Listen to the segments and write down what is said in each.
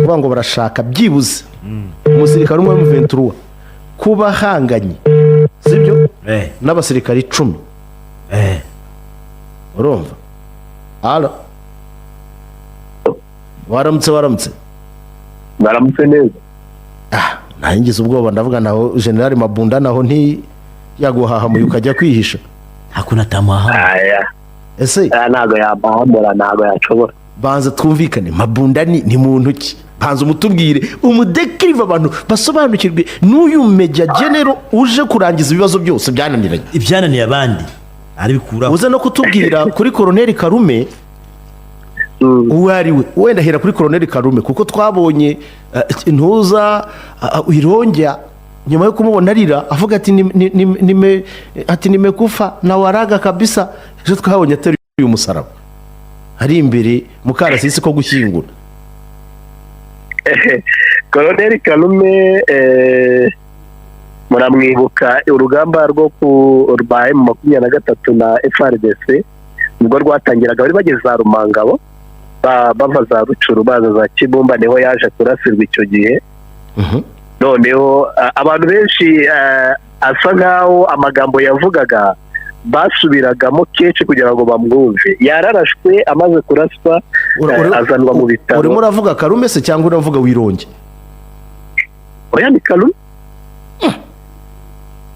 Ukuvuga ngo barashaka byibuze umusirikare umwe wa M23 kuba ahanganye, sibyo, n'abasirikare 10. Urumva? Allo, waramutse, waramutse? Baramutse neza. Ah, nangize ubwoba, ndavuga naho General Mabunda naho ntiyaguhahamuye ukajya kwihisha. Nta kuntu atamuhahamura. Aya. Ese? Aya, ntabwo yampahamura, ntabwo yashobora. Banza twumvikane, Mabunda ni muntu ki? Banza umutubwire, umudekirive, abantu basobanukirwe n'uyu Major General uje kurangiza ibibazo byose byananiranye. Ibyananiye abandi arabikuraho. Uze no kutubwira kuri Koroneri Karume uwo ari we. Wenda hera kuri Koroneri Karume, kuko twabonye ntuza Irongya nyuma yo kumubona arira avuga ati ati "Nimekufa na waraga kabisa." Ejo twabonye ateruye umusaraba ari imbere mu karasisi ko gushyingura. Koroneri Karume, muramwibuka urugamba rwo ku rwa M23 na FARDC ubwo rwatangiraga, bari bageze za Rumangabo, bava za Rucuru baza za Kibumba, niho yaje kurasirwa icyo gihe. Noneho abantu benshi, asa nkaho amagambo yavugaga basubiragamo kenshi kugira ngo bamwumve. Yararashwe, amaze kuraswa azanwa mu bitaro. Urimo uravuga Karume se cyangwa uravuga Wironge? Oya, ni Karume.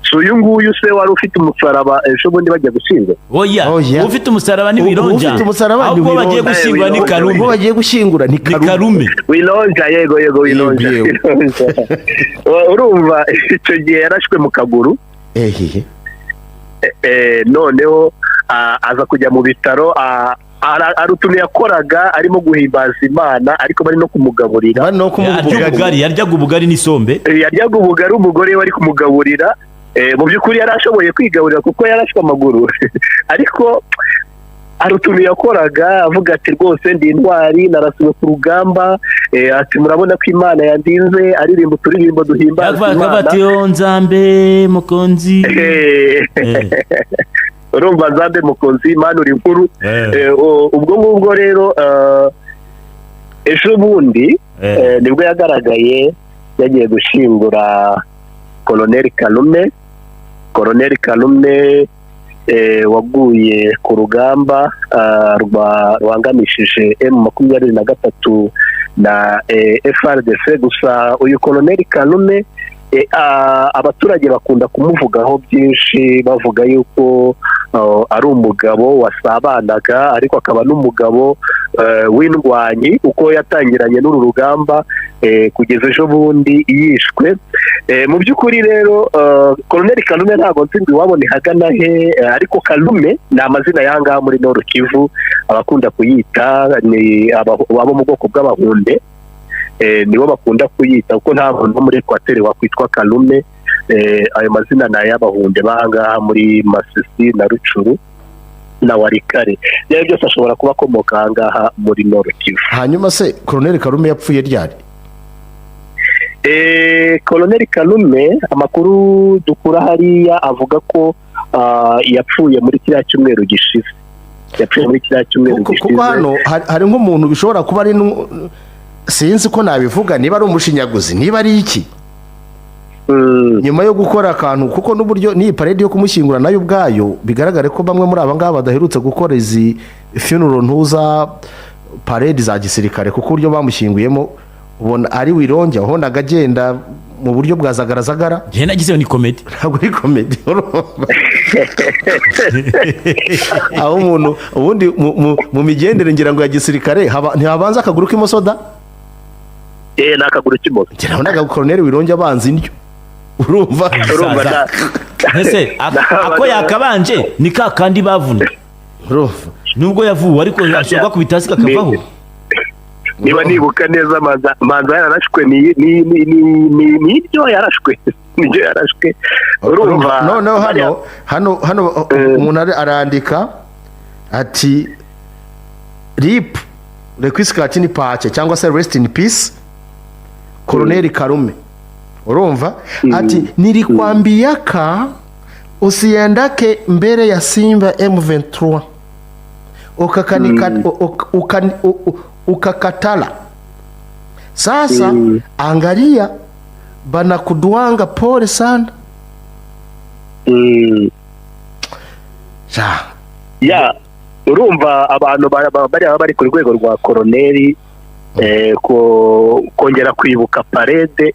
Si uyu nguyu se wari ufite umusaraba ejo bundi bajya gushyingura? Oya. Oya. Ufite umusaraba ni Wironja. Ufite umusaraba ni Ahubwo bagiye Wironja. gushyingura ni Wironja. Karume. Ubwo bagiye gushyingura ni Ni Karume. Karume. Wilonja, yego yego, Wilonja. Yego. Wilonja. Urumva icyo gihe yarashwe mu kaguru. Ehehe. Noneho aza kujya mu bitaro, hari utuntu yakoraga arimo guhimbaza Imana, ariko bari no kumugaburira. Bari no kumuha Yarya ubugari. ubugari, yaryaga ubugari n'isombe. Yaryaga ubugari, umugore we ari kumugaburira. Mu by'ukuri yari ashoboye kwigaburira kuko yarashwe amaguru, ariko hari utuntu yakoraga avuga ati "Rwose ndi intwari, narasiwe ku rugamba," ati "Murabona ko Imana yandinze," aririmba uturirimbo duhimbaza Yavuga Imana. ati "Yo Nzambe mukonzi." Urumva, Nzambe mukonzi, Imana uri nkuru. Ubwo ngubwo rero, ejo bundi nibwo yagaragaye yagiye gushyingura Koloneli Karume. Koloneli Karume waguye ku rugamba rwanganishije M23 na FARDC. Gusa uyu Koloneli Karume, abaturage bakunda kumuvugaho byinshi, bavuga yuko ari umugabo wasabanaga, ariko akaba n'umugabo w'indwanyi, kuko yatangiranye n'uru rugamba kugeza ejo bundi yishwe. Mu by'ukuri rero, Koloneli Karume ntabwo nzi ngo iwabo ni hagana he, ariko Karume ni amazina y'ahangaha muri Nord Kivu abakunda kuyita ni abo mu bwoko bw'Abahunde, nibo bakunda kuyita, kuko nta muntu wo muri Ekwateri wakwitwa Karume. Ayo mazina ni ay'Abahunde b'ahangaha muri Masisi na Rucuru na Warikare. Ibyo byose ashobora kuba akomoka ahangaha muri Nord Kivu. Hanyuma se Koroneli Karume yapfuye ryari? Koloneli Karume, amakuru dukura hariya avuga ko yapfuye muri kiriya cyumweru gishize, yapfuye muri kiriya cyumweru Kuko gishize. Hano hari nk'umuntu bishobora kuba ari sinzi ko nabivuga, niba ari umushinyaguzi, niba ari iki, nyuma yo gukora akantu, kuko n'uburyo n'iyi parade yo kumushyingura nayo ubwayo bigaragare ko bamwe muri aba ngaba badaherutse gukora izi funeral, ntuza, parade za gisirikare, kuko uburyo bamushyinguyemo ubona ari Wironge wabonaga agenda mu buryo bwa zagarazagara. Njye nagizeho ni comedy. Ntabwo ari comedy, urumva? Aho umuntu ubundi mu migendere ngira ngo ya gisirikare ntihabanza akaguru k'imoso da? Ni akaguru k'imoso. Ngira nabonaga Koroneri Wironge abanza indyo, urumva? Urumva Ese ako yakabanje ni ka kandi bavuna. Urumva? Nubwo yavuwe, ariko ashobora kubita hasi kakavaho. Niba nibuka neza, manza yararashwe ni nibyo yarashwe, nibyo yarashwe, urumva? Noneho hano umuntu arandika ati "RIP requiescat in pace" cyangwa se "Rest in peace Koroneri Karume." Urumva, ati "Nilikwambiaka usiendake mbele ya simba M23 ukakanika, ukakatala. Sasa angalia, banakudwanga, pole sana. Ja. Ya, urumva abantu bariya baba bari ku rwego rwa koroneri, kongera kwibuka parade,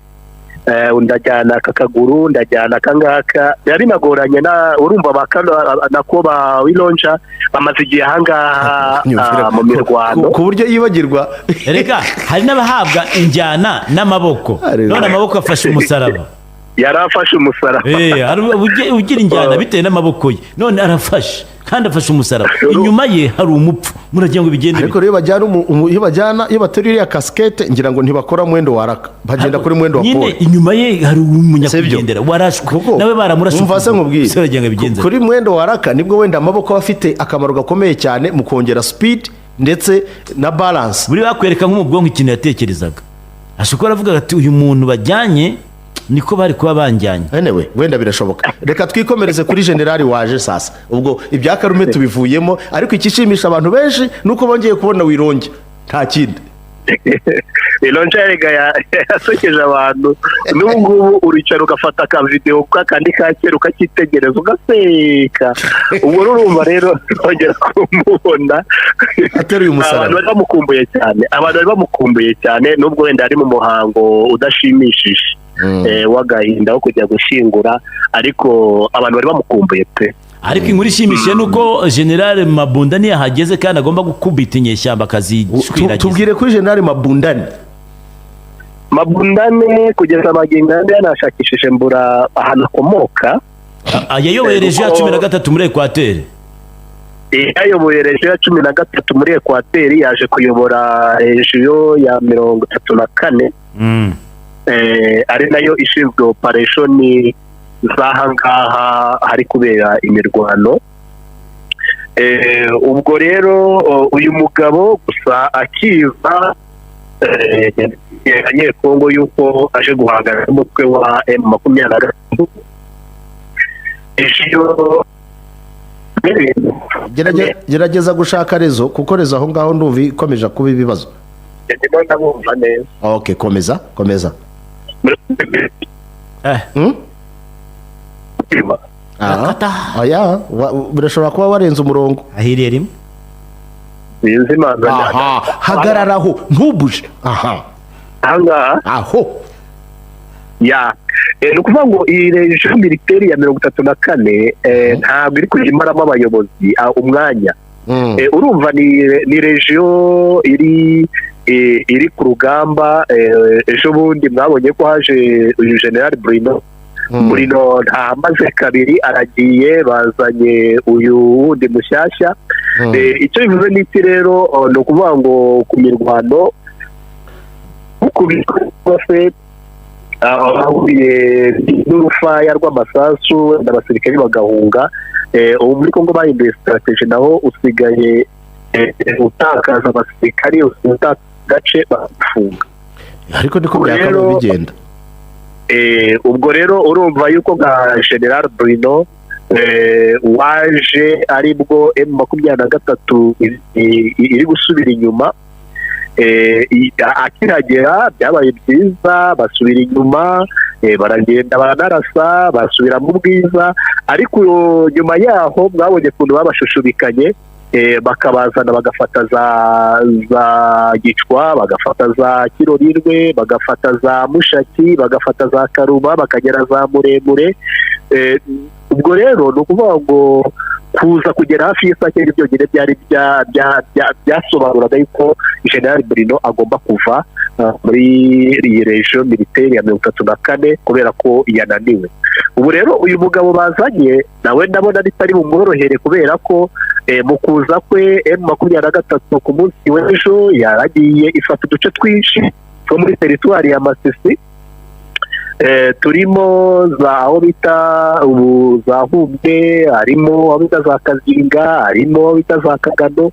ndajyana aka kaguru, ndajyana aka ngaka, biba binagoranye. Na urumva ba kano nako ba Wilonja bamaze igihe ahangaha mu mirwano. Ku buryo yibagirwa. Erega hari n'abahabwa injyana n'amaboko. None amaboko afashe umusaraba. Yari afashe umusaraba. Hari ugira injyana bitewe n'amaboko ye. None arafashe, kandi afashe umusaraba, inyuma ye hari umupfu. Muragira ngo bigende Ariko bite? rero iyo bajyana, iyo bateruye iriya casquette, ngira ngo ntibakora mwendo wa raka, bagenda kuri mwendo wa Nyine pole. inyuma ye hari umunyakwigendera warashwe. Kuko Nawe baramurashe. umva se nkubwire. Se baragira ngo bigenze Kuri mwendo wa raka nibwo wenda amaboko aba afite akamaro gakomeye cyane mu kongera speed ndetse na balance. Buri bakwereka nko mu bwonko ikintu yatekerezaga, ashobora kuba aravuga ati: "Uyu muntu bajyanye niko bari kuba banjyanye." Anyway, wenda birashoboka. Reka twikomereze kuri generali waje sasa. Ubwo ibya Karume tubivuyemo, ariko ikishimisha abantu benshi ni uko bongeye kubona Wironge, nta kindi. Wilonja erega yasekeje abantu. N'ubu ngubu uricara ugafata akavidewo kakandi ka kera, ukakitegereza, ugaseka. Ubwo urumva rero twongera kumubona Ateruye umusaraba. Abantu bari bamukumbuye cyane, abantu bari bamukumbuye cyane, nubwo wenda ari mu muhango udashimishije, w'agahinda wo kujya gushyingura, ariko abantu bari bamukumbuye pe. Ariko inkuru ishimishije ni uko General Mabunda niyahageze kandi agomba gukubita inyeshyamba akazishwiragiza. Tubwire kuri Generali Mabundani. Mabundane, kugeza magingo aya yanashakishije mbura ahantu akomoka. Yayoboye région ya 13 muri Ekwateri. Yayoboye région ya 13 muri Ekwateri, yaje kuyobora région ya 34, ari nayo ishinzwe operation z'aha ngaha hari kubera imirwano. Ubwo rero uyu mugabo gusa akiva, Abanyekongo yuko aje guhangana n'umutwe wa M23, région. Gerageza gushaka réseau, kuko réseau aho ngaho ndumva ikomeje kuba ibibazo. Ndimo ndabumva neza. Ok, komeza, komeza. Aha. Rakata. Oya, birashobora kuba warenze umurongo. Ahiriye rimwe. Sinzi Imana. Aha, hagararaho, ntubuje aha. Ahangaha. Aho. Ya, ni ukuvuga ngo iyi région militaire ya 34, ntabwo iri kujya imaramo abayobozi umwanya. Urumva ni région iri ku rugamba. Ejo bundi mwabonye ko haje uyu General Bruno. Bruno ntamaze kabiri aragiye, bazanye uyu wundi mushyashya. Icyo bivuze ni iki rero? Ni ukuvuga ngo ku mirwano ukubitwa se ahuye n'urufaya rw'amasasu, wenda abasirikari bagahunga. Ubu muri Kongo bahinduye stratégie, naho usigaye utakaza abasirikari, utakaza agace, bagafunga. Ariko niko Ubwo byakabaye bigenda. Ubwo rero urumva yuko nka General Bruno, waje aribwo M23 iri gusubira inyuma, akihagera byabaye byiza, basubira inyuma, baragenda baranarasa, basubira mu bwiza. Ariko nyuma yaho mwabonye ukuntu babashushubikanye, bakabazana, bagafata za Gicwa, bagafata za Kirorirwe, bagafata za Mushaki, bagafata za Karuba, bakagera za Muremure. Ubwo rero ni ukuvuga ngo kuza kugera hafi y'Isake ni byonyine byari byasobanuraga yuko General Bruno agomba kuva muri iyi région militaire ya 34 kubera ko yananiwe. Ubu rero uyu mugabo bazanye nawe ndabona bitari bumworohere, kubera ko mu kuza kwe M23 ku munsi w'ejo yaragiye ifata uduce twinshi two muri teritwari ya Masisi, turimo za aho bita ubu za Humbwe, harimo aho bita za Kazinga, harimo aho bita za Kagano,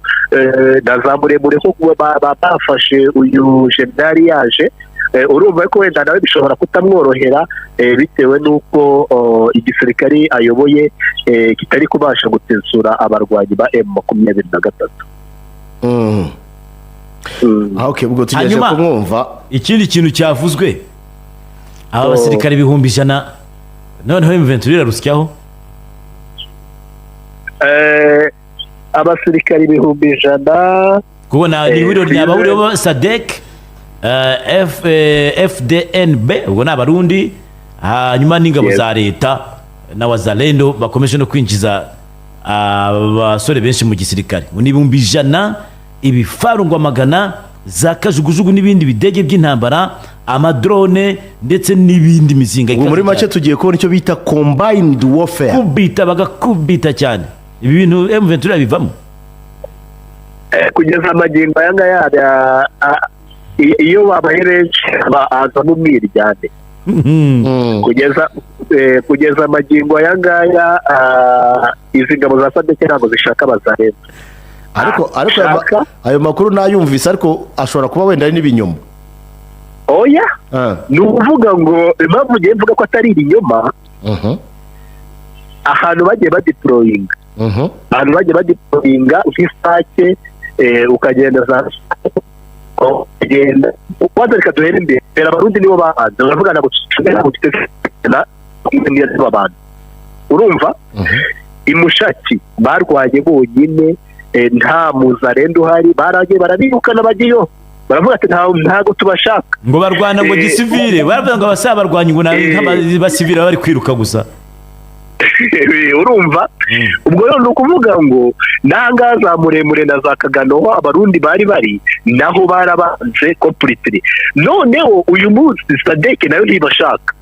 na za Muremure, ko kuba bafashe uyu jenerali yaje. Urumva ko wenda nawe bishobora kutamworohera, bitewe n'uko igisirikari ayoboye kitari kubasha gutesura abarwanyi ba M23. Ah, okay, ubwo tugejeje Hanyuma- kumwumva. Ikindi kintu cyavuzwe, aba basirikare 100,000, noneho M23 irarusyaho. Abasirikare 100,000? Kuko na ni ihuriro Sinzi. ni abahuriyeho SADC, FDNB, ubwo ni Abarundi, hanyuma n'ingabo za leta na Wazalendo bakomeje no kwinjiza abasore benshi mu gisirikare, ngo ni 100,000, ibifaru ngo 100, za kajugujugu n'ibindi bidege by'intambara, amadrone ndetse n'ibindi mizinga Ubu muri ikaze make cyane. Tugiye kubona icyo bita combined warfare. Kubita, bagakubita cyane. Ibi bintu M23 bivamo. Kugeza amagingo aya ngaya iyo babaye benshi hazamo umwiryane. Kugeza amagingo aya ngaya, izi ngabo za SADC ntabwo zishaka Abazalendo. Ariko Shaka. Ayo makuru nayumvise, ariko ashobora kuba wenda ari n'ibinyoma. Oya. Ah. Ni ukuvuga ngo impamvu ngiye mvuga ko atari ibinyoma, ahantu bagiye badeployinga, ahantu bagiye badeployinga nk'isake, ukagenda za ukagenda kwanza, reka duhere imbere mbere. Abarundi nibo babanza baravuga ntabwo tuteze niyo abantu, urumva, imushaki barwanye bonyine, nta muzarendo uhari, baragiye barabirukana, bajyayo baravuga ati ntago tubashaka. Ngo barwana ngo gisivile, baravuga ngo abasaba barwanya ngo nk'abasivile baba bari kwiruka gusa. Urumva, ubwo rero ni ukuvuga ngo n'ahangaha za Muremure na za Kagano aho Abarundi bari bari naho barabanze completely. Noneho uyu munsi SADC nayo ntibashaka.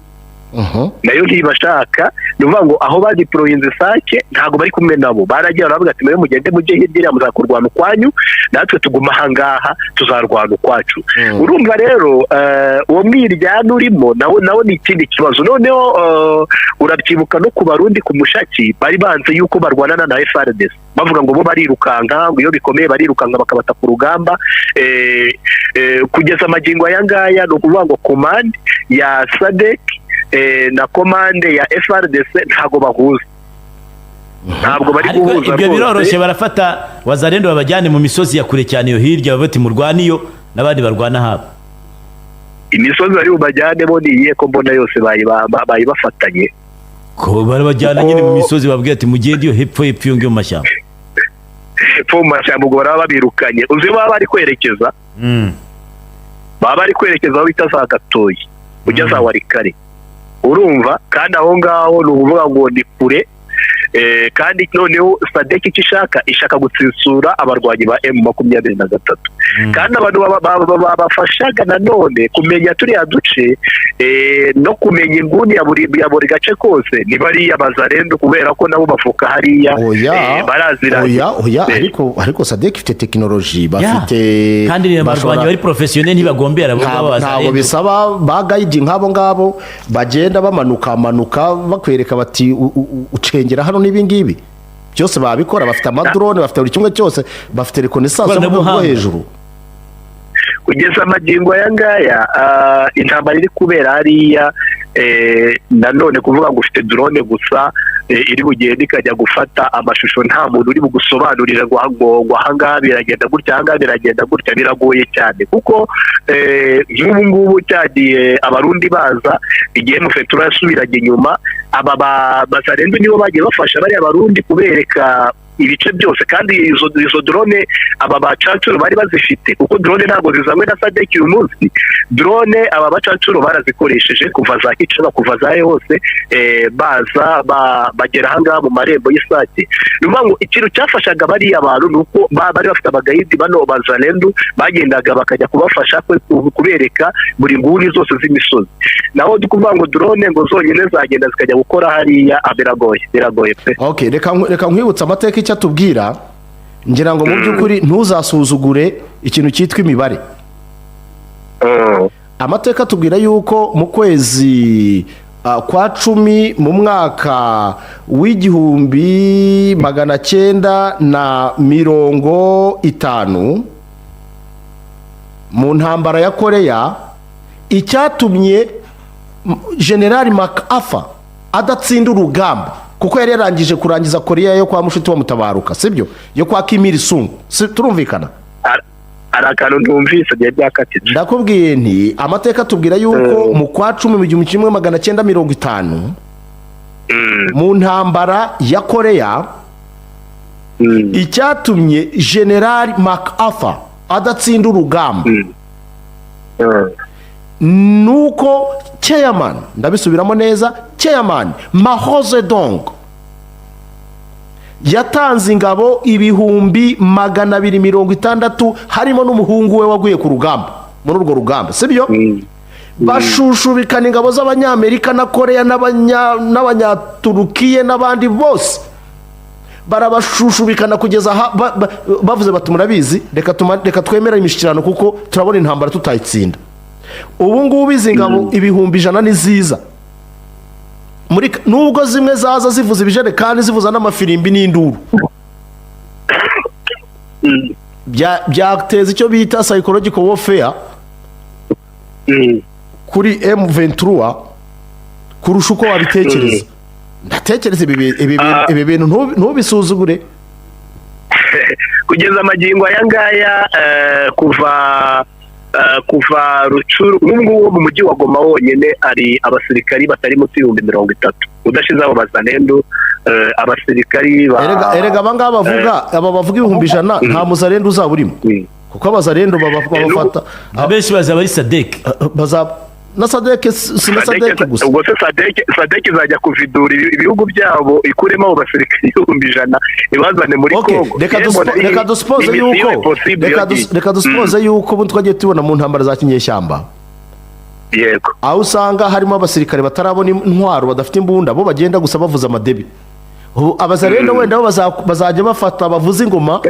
Nayo ntibashaka. Ni ukuvuga ngo aho badeployinze Sake ntabwo bari kumwe nabo. Baragiye baravuga ati: "Mwe mugende mujye hirya iriya muzakurwana ukwanyu, natwe tuguma ahangaha tuzarwana ukwacu." Urumva rero, uwo mwiryane urimo nawo ni ikindi kibazo. Noneho urabyibuka no ku Barundi ku Mushaki bari banze yuko barwanana na FARDC, bavuga ngo bo barirukanka, ngo iyo bikomeye barirukanka bakabata ku rugamba. Kugeza amagingo aya ngaya ni ukuvuga ngo commande ya SADC na commande ya FARDC ntabwo bahuza, ntabwo bari Ariko guhuza ibyo rwose. biroroshye, barafata Wazalendo babajyane mu misozi ya kure cyane iyo hirya, bavuga bati murwane iyo n'abandi barwana habo. Imisozi bari bubajyanemo ni iyihe, ko mbona yose bayibafatanye? Ko barabajyana nyine mu misozi, babwira ati mugende iyo hepfo, hepfo iyo ngiyo mu mashyamba. Hepfo mu mashyamba, ubwo baraba babirukanye. Uzi baba bari kwerekeza, baba bari kwerekeza aho bita za Gatoyi, ujya za Walikale, urumva? Kandi aho ngaho ni ukuvuga ngo ni kure. Kandi noneho SADC icyo ishaka, ishaka gutsitsura abarwanyi ba M23, kandi abantu babafashaga nanone kumenya turiya duce, no kumenya inguni ya buri gace kose ni bariya Bazarendo, kubera ko nabo bavuka hariya. Oya. Baraziranye. Oya. Ariko SADC ifite tekinoloji, bafite Kandi ni abarwanyi bari professionnel, ntibagombera abo ngabo. Ntabwo Bazarendo. bisaba ba guide nk'abo ngabo bagenda bamanuka manuka bakwereka bati ucengera hano n'ibi ngibi byose babikora. Bafite amadrone, bafite buri kimwe cyose, bafite reconnaissance yo mu rwego rwo Ikoranabuhanga. hejuru. Kugeza amagingo aya ngaya, intambara iri kubera hariya, nanone kuvuga ngo ufite drone gusa, iri bugende ikajya gufata amashusho, nta muntu uri bugusobanurire ngo ahangaha biragenda gutya, ahangaha biragenda gutya, biragoye cyane. Kuko nk'ubu ngubu cyagiye Abarundi baza, igihe M23 yasubiraga inyuma, aba Bazarendo nibo bagiye bafasha bariya Barundi kubereka ibice byose. Kandi izo drone aba bacancuro bari bazifite, kuko drone ntabwo zizanywe na SADC uyu munsi. Drone aba bacancuro barazikoresheje kuva za Kicaba, kuva za he hose, baza bagera ahangaha mu marembo y'Isake. Ni ukuvuga ngo ikintu cyafashaga bariya bantu ni uko bari bafite abaguide bano Bazalendu bagendaga bakajya kubafasha kubereka buri nguni zose z'imisozi. Naho ndi kuvuga ngo drone ngo zonyine zagenda zikajya gukora hariya, biragoye, biragoye pe. Okay, reka nkwibutse amateka icyo atubwira. Ngira ngo mu by'ukuri ntuzasuzugure ikintu cyitwa imibare. Amateka atubwira yuko mu kwezi kwa 10 mu mwaka w'1950, mu ntambara ya Koreya, icyatumye Generali MacArthur adatsinda urugamba, kuko yari yarangije kurangiza Koreya yo kwa mushuti wa Mutabaruka, sibyo, yo kwa Kim Il Sung. Turumvikana? Hari akantu ntumvise, byari byakatitse. Ndakubwiye nti amateka atubwira yuko mu kwa 10 mu 1950, mu ntambara ya Koreya, icyatumye General MacArthur adatsinda urugamba nuko chairman, ndabisubiramo neza, chairman Mao Zedong yatanze ingabo 260,000, harimo n'umuhungu we waguye ku rugamba, muri urwo rugamba, sibyo? Bashushubikana ingabo z'Abanyamerika na Koreya n'Abanyaturukiye n'abandi bose, barabashushubikana kugeza aha bavuze bati: "Murabizi, reka twemere imishyikirano kuko turabona intambara tutayitsinda." Ubu ngubu izi ngabo 100,000 ni ziza muri, nubwo zimwe zaza zivuza ibijerekani, zivuza n'amafirimbi n'induru, byateza icyo bita psychological warfare kuri M23 kurusha uko wabitekereza. Ndatekereza ibi bintu ntubisuzugure. Kugeza amagingo aya ngaya, kuva Rutshuru, nk'ubu ngubu mu mujyi wa Goma wonyine hari abasirikari batari munsi y'30,000, udashize abo Bazalendu, abasirikari ba Erega aba ngaba bavuga, aba bavuga 100,000, nta Muzalendo uzaba urimo, kuko Abazalendo babafata Abenshi bazaba ari SADC. Baza na SADC, si na SADC gusa. Ubwo se SADC izajya kuvidura ibihugu byabo, ikuremo abo basirikari 100,000, ibazane muri Kongo? Reka Yewe, mbona reka dusuppose ni mission yuko impossible reka iyo ngiyo. Reka dusuppose yuko ubu twagiye tubona mu ntambara za kinyeshyamba, aho usanga harimo abasirikare batarabona intwaro, badafite imbunda, bo bagenda gusa bavuza amadebe. Ubu Abazarendo wenda bo bazajya bafata bavuze ingoma,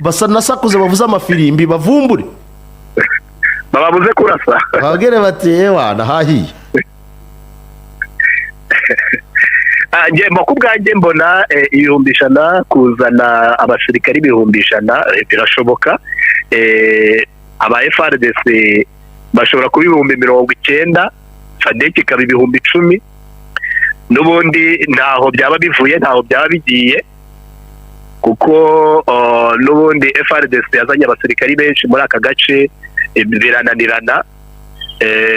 basa nasakuze, bavuze amafirimbi, bavumbure. Bababuze kurasa. Babwire bati: "Ewa, nahahiye." Njye ku bwanjye mbona 100,000, kuzana abasirikari 100,000, birashoboka. Aba FARDC bashobora kuba 90,000, SADC ikaba 10,000. N'ubundi ntaho byaba bivuye, ntaho byaba bigiye, kuko n'ubundi FARDC yazanye abasirikari benshi muri aka gace, birananirana.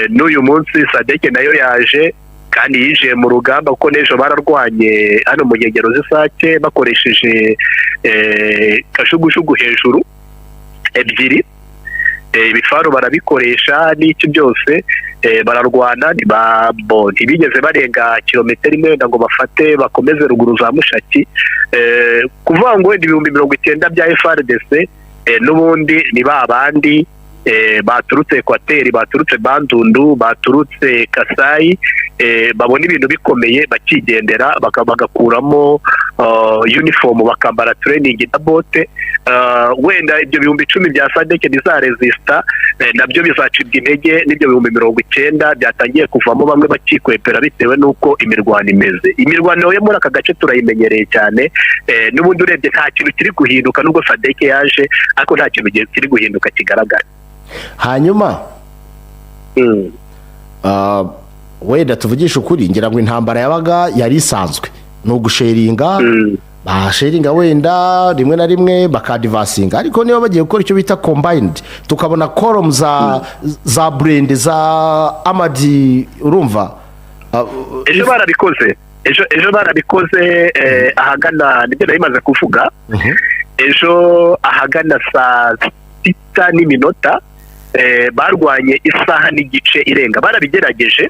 N'uyu munsi SADC nayo yaje kandi yinjiye mu rugamba, kuko n'ejo bararwanye hano mu nkengero z'Isake bakoresheje kajugujugu hejuru ebyiri. Ibifaru barabikoresha n'iki byose, bararwana, ntibigeze barenga kilometero imwe wenda ngo bafate bakomeze ruguru za Mushaki. Kuvuga ngo wenda 90,000 bya FARDC, n'ubundi ni ba bandi baturutse Ekwateri, baturutse Bandundu, baturutse Kasayi, babona ibintu bikomeye bakigendera, bagakuramo uniform, bakambara training na bote. Wenda ibyo 10,000 bya SADC bizaresista, nabyo bizacibwa intege n'ibyo 90,000 byatangiye kuvamo, bamwe bakikwepera bitewe n'uko imirwano imeze. Imirwano yo muri aka gace turayimenyereye cyane. N'ubundi urebye nta kintu kiri guhinduka, nubwo SADC yaje, ariko nta kintu kiri guhinduka kigaragara. Hanyuma wenda tuvugishe ukuri, ngira ngo intambara yabaga yari isanzwe ni ugushellinga, bashellinga wenda rimwe na rimwe bakadvancinga, ariko niba bagiye gukora icyo bita combined, tukabona column za burende, za armored, urumva? Ejo barabikoze, ejo barabikoze, ahagana, nibyo nari maze kuvuga, ejo ahagana saa sita n'iminota, barwanye isaha n'igice irenga, barabigerageje.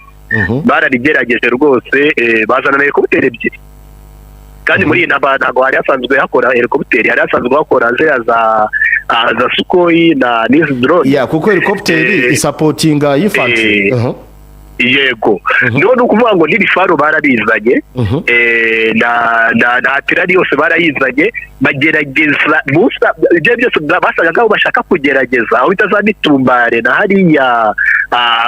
Barabigerageje rwose, bazana na helikopiteri ebyiri. Kandi muri iyi ntambara ntabwo hari hasanzwe hakora helikopiteri, hari hasanzwe hakora ziriya za Sukhoi na n'izi drone. Ya, kuko helikopiteri isupportinga infantry. Yego, niho ni ukuvuga ngo n'ibifaru barabizanye, na artillery yose barayizanye, bagerageza gusa ibyo byose basaga nkaho bashaka kugerageza aho bita za Mitumbare na hariya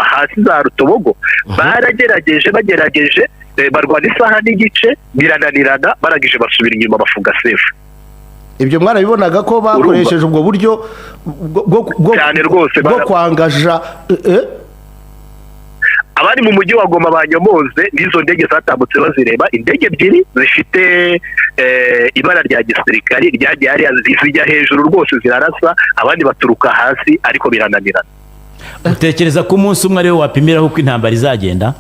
hasi za Rutobogo. Baragerageje, bagerageje, barwana isaha n'igice, birananirana, barangije basubira inyuma, bafunga sefu. Ibyo mwarabibonaga ko bakoresheje ubwo buryo Cyane rwose, bwo kwangaja? Abari mu mujyi wa Goma banyomoze n'izo ndege zatambutse bazireba, indege ebyiri zifite ibara rya gisirikari ryagiye hariya, zijya hejuru rwose zirarasa, abandi baturuka hasi, ariko birananirana. Utekereza ko umunsi umwe ariwo wapimiraho uko intambara izagenda?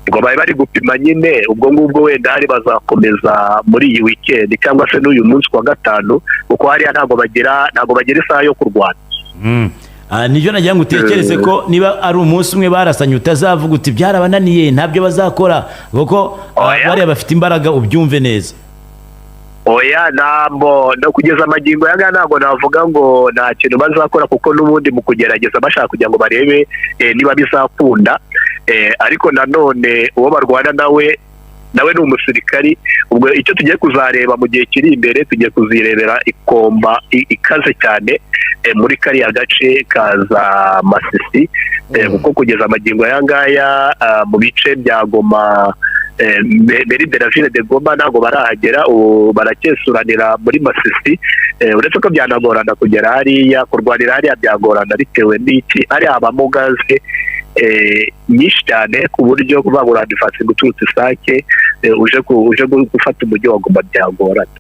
Ngo bari bari gupima nyine, ubwo ngubwo wenda hari bazakomeza muri iyi weekend cyangwa se n'uyu munsi wa gatanu, kuko hariya ntabwo bagira isaha yo kurwana. Nibyo nagira ngo utekereze, ko niba ari umunsi umwe barasanye, utazavuga uti byarabananiye, ntabyo bazakora, kuko Oya. bariya bafite imbaraga, ubyumve neza. Oya, ntabwo no kugeza amagingo aya ngaya ntabwo navuga ngo nta kintu bazakora, kuko n'ubundi mu kugerageza bashaka kugira ngo barebe niba bizakunda. Ariko nanone uwo barwana nawe ni umusirikari. Ubwo icyo tugiye kuzareba mu gihe kiri imbere, tugiye kuzirebera ikomba ikaze cyane muri kariya gace ka za Masisi, kuko kugeza amagingo aya ngaya mu bice bya Goma, mairie de la ville de Goma ntabwo barahagera. Ubu baracyesuranira muri Masisi. Uretse ko byanagorana kugera hariya, kurwanira hariya byagorana bitewe n'iki? Hariya habamo gaze nyinshi cyane, ku buryo kuvuga ngo uradifasi guturutse Isake uje gufata umujyi wa Goma byagorana.